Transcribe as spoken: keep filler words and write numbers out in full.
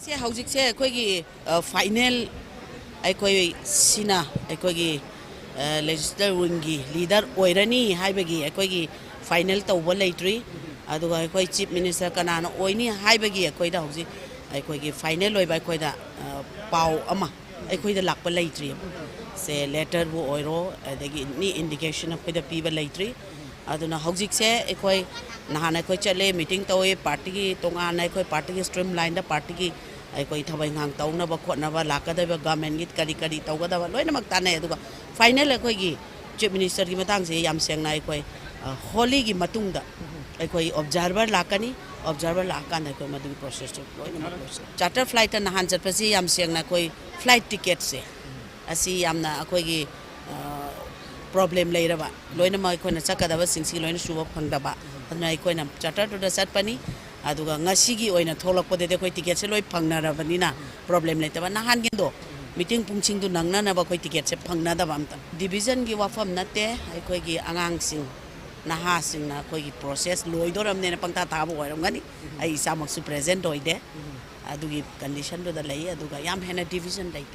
ꯁꯦ ꯍꯧꯖꯤꯛꯁꯦ ꯑꯩꯈꯣꯏꯒꯤ ꯐꯥꯏꯅꯦꯜ, ꯑꯩꯈꯣꯏ ꯁꯤꯅ ꯑꯩꯈꯣꯏꯒꯤ ꯂꯦꯖꯤꯁꯂꯦꯇꯔ ꯋꯤꯡꯒꯤ ꯂꯤꯗꯔ ꯑꯣꯏꯔꯅꯤ ꯍꯥꯏꯕꯒꯤ ꯑꯩꯈꯣꯏꯒꯤ ꯐꯥꯏꯅꯦꯜ ꯇꯧꯕ ꯂꯩꯇ꯭ꯔꯤ꯫ ꯑꯗꯨꯒ ꯑꯩꯈꯣꯏ ꯆꯤꯐ ꯃꯤꯅꯤꯁꯇꯔ ꯀꯅꯥꯅ ꯑꯣꯏꯅꯤ ꯍꯥꯏꯕꯒꯤ ꯑꯩꯈꯣꯏꯗ ꯍꯧꯖꯤꯛ ꯑꯩꯈꯣꯏꯒꯤ ꯐꯥꯏꯅꯦꯜ ꯑꯣꯏꯕ ꯑꯩꯈꯣꯏꯗ ꯄꯥꯎ ꯑꯃ ꯑꯩꯈꯣꯏꯗ ꯂꯥꯛꯄ ꯂꯩꯇ꯭ꯔꯤꯑꯕ꯫ ꯁꯦ ꯂꯦꯇꯔꯕꯨ ꯑꯣꯏꯔꯣ, ꯑꯗꯒꯤ ꯑꯦꯅꯤ ꯏꯟꯗꯤꯀꯦꯁꯟ ꯑꯩꯈꯣꯏꯗ ꯄꯤꯕ ꯂꯩꯇ꯭ꯔꯤ꯫ ꯑꯗꯨꯅ ꯍꯧꯖꯤꯛꯁꯦ ꯑꯩꯈꯣꯏ ꯅꯍꯥꯟ ꯑꯩꯈꯣꯏ ꯆꯠꯂꯦ, ꯃꯤꯇꯤꯡ ꯇꯧꯋꯦ, ꯄꯥꯔꯇꯤꯒꯤ ꯇꯣꯉꯥꯟꯅ ꯑꯩꯈꯣꯏ ꯄꯥꯔꯇꯤꯒꯤ ꯁ꯭ꯇ꯭ꯔꯤꯝ ꯂꯥꯏꯟꯗ ꯄꯥꯔꯇꯤꯒꯤ ꯑꯩꯈꯣꯏ ꯊꯕꯛ ꯏꯪꯈꯥꯡ ꯇꯧꯅꯕ ꯈꯣꯠꯅꯕ ꯂꯥꯛꯀꯗꯧꯔꯤꯕ ꯒꯃꯦꯟꯒꯤ ꯀꯔꯤ ꯀꯔꯤ ꯇꯧꯒꯗꯕ ꯂꯣꯏꯅꯃꯛ ꯇꯥꯟꯅꯩ꯫ ꯑꯗꯨꯒ ꯐꯥꯏꯅꯦꯜ ꯑꯩꯈꯣꯏꯒꯤ ꯆꯤꯐ ꯃꯤꯅꯤꯁꯇꯔꯒꯤ ꯃꯇꯥꯡꯁꯦ ꯌꯥꯝ ꯁꯦꯡꯅ ꯑꯩꯈꯣꯏ ꯍꯣꯂꯤꯒꯤ ꯃꯇꯨꯡꯗ ꯑꯩꯈꯣꯏ ꯑꯣꯕꯖꯥꯔꯚꯔ ꯂꯥꯛꯀꯅꯤ꯫ ꯑꯣꯕꯖꯥꯔꯚꯔ ꯂꯥꯛꯑꯀꯥꯟꯗ ꯑꯩꯈꯣꯏ ꯃꯗꯨꯒꯤ ꯄ꯭ꯔꯣꯁꯦꯁꯇꯨ ꯂꯣꯏꯅꯃꯛ ꯂꯣꯏꯁꯤꯜꯂꯤ꯫ ꯆꯥꯔꯇꯔ ꯐ꯭ꯂꯥꯏꯠꯇ ꯅꯍꯥꯟ ꯆꯠꯄꯁꯤ ꯌꯥꯝ ꯁꯦꯡꯅ ꯑꯩꯈꯣꯏ ꯐ꯭ꯂꯥꯏꯠ ꯇꯤꯀꯦꯠꯁꯦ ꯑꯁꯤ ꯌꯥꯝꯅ ꯑꯩꯈꯣꯏꯒꯤ ꯄ꯭ꯔꯣꯕ꯭ꯂꯦꯝ ꯂꯩꯔꯕ, ꯂꯣꯏꯅꯃꯛ ꯑꯩꯈꯣꯏꯅ ꯆꯠꯀꯗꯕꯁꯤꯡꯁꯤ ꯂꯣꯏꯅ ꯁꯨꯕ ꯐꯪꯗꯕ꯫ ꯑꯗꯨꯅ ꯑꯩꯈꯣꯏꯅ ꯆꯥꯔꯇꯔꯗꯨꯗ ꯆꯠꯄꯅꯤ꯫ ꯑꯗꯨꯒ ꯉꯁꯤꯒꯤ ꯑꯣꯏꯅ ꯊꯣꯛꯂꯛꯄꯗꯗꯤ ꯑꯩꯈꯣꯏ ꯇꯤꯀꯦꯠꯁꯦ ꯂꯣꯏ ꯐꯪꯅꯔꯕꯅꯤꯅ ꯄ꯭ꯔꯣꯕ꯭ꯂꯦꯝ ꯂꯩꯇꯕ꯫ ꯅꯍꯥꯟꯒꯤꯗꯣ ꯃꯤꯇꯤꯡ ꯄꯨꯡꯁꯤꯡꯗꯨ ꯅꯪꯅꯅꯕ ꯑꯩꯈꯣꯏ ꯇꯤꯀꯦꯠꯁꯦ ꯐꯪꯅꯗꯕ ꯑꯝꯇ꯫ ꯗꯤꯕꯤꯖꯟꯒꯤ ꯋꯥꯐꯝ ꯅꯠꯇꯦ, ꯑꯩꯈꯣꯏꯒꯤ ꯑꯉꯥꯡꯁꯤꯡ, ꯅꯍꯥꯁꯤꯡꯅ ꯑꯩꯈꯣꯏꯒꯤ ꯄ꯭ꯔꯣꯁꯦꯁ ꯂꯣꯏꯗꯣꯔꯝꯅꯦꯅ ꯄꯪꯊꯥ ꯊꯥꯕ ꯑꯣꯏꯔꯝꯒꯅꯤ꯫ ꯑꯩ ꯏꯁꯥꯃꯛꯁꯨ ꯄ꯭ꯔꯦꯖꯦꯟꯠ ꯑꯣꯏꯗꯦ꯫ ꯑꯗꯨꯒꯤ ꯀꯟꯗꯤꯁꯟꯗꯨꯗ ꯂꯩ꯫ ꯑꯗꯨꯒ ꯌꯥꯝ ꯍꯦꯟꯅ ꯗꯤꯕꯤꯖꯟ ꯂꯩꯇꯦ꯫